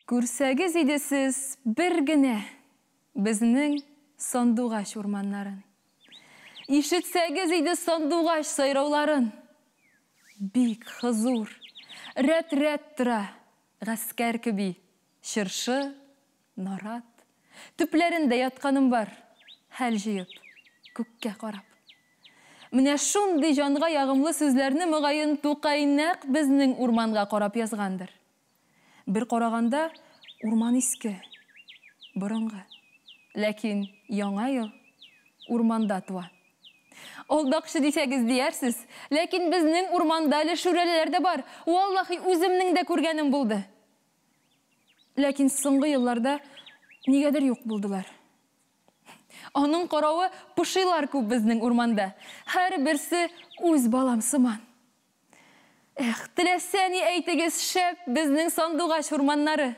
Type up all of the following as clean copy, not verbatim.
Күрсәгез иде сез бер генә безнең сандугач урманнарын. Ишетсәгез иде сандугач сайрауларын. Бик хозур, рәт-рәт тора, гаскәр кеби, чыршы, нарат. Төпләрендә ятканым бар, хәл җыеп, күккә карап. Менә шундый җанга ягымлы сүзләрне, мөгаен, Тукай нәкъ безнең урманга карап язгандыр. Бер караганда, урман иске, борынгы. Ләкин Яңа ел урманда туа. Алдакчы дисәгез диярсез, ләкин безнең урманда әле шүрәлеләр дә бар. Валлаһи, үземнең дә күргәнем булды. Ләкин соңгы елларда нигәдер юк булдылар. Аның каравы пошилар күп безнең урманда. Һәрберсе үз балам сыман. Эх, теләсә ни әйтегез, шәп безнең сандугач урманнары.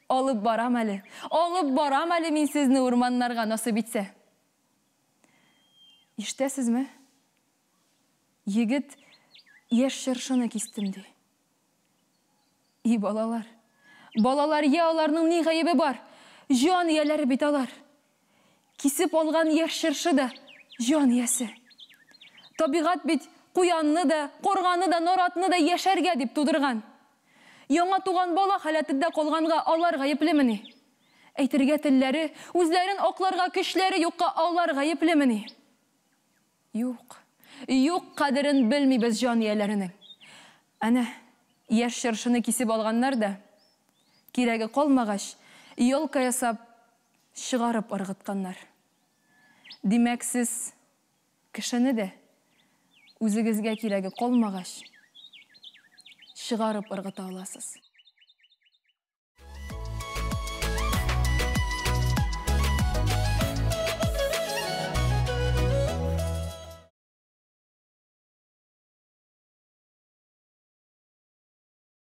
Алып барам әле, алып барам әле мин сезне урманнарга, насыйп итсә. Ишетәсезме? Егет яшь чыршыны кистем, ди. И балалар, балалар, я аларның ни гаебе бар? Җан ияләре бит алар. Кисеп алган яшь чыршы да җан иясе. Табигать бит куянны да, карганы да, наратны да яшәргә дип тудырган. Яңа туган бала халәтендә калганга алар гаеплемени? Әйтергә телләре, үзләрен акларга көчләре юкка алар гаеплемени? Юк, юк, кадерен белмибез җан ияләренең. Әнә, яшь чыршыны кисеп алганнар да, кирәге калмагач, елка ясап, чыгарып ыргытканнар. Димәк, сез кешене дә, үзегезгә кирәге калмагач, чыгарып ыргыта аласыз.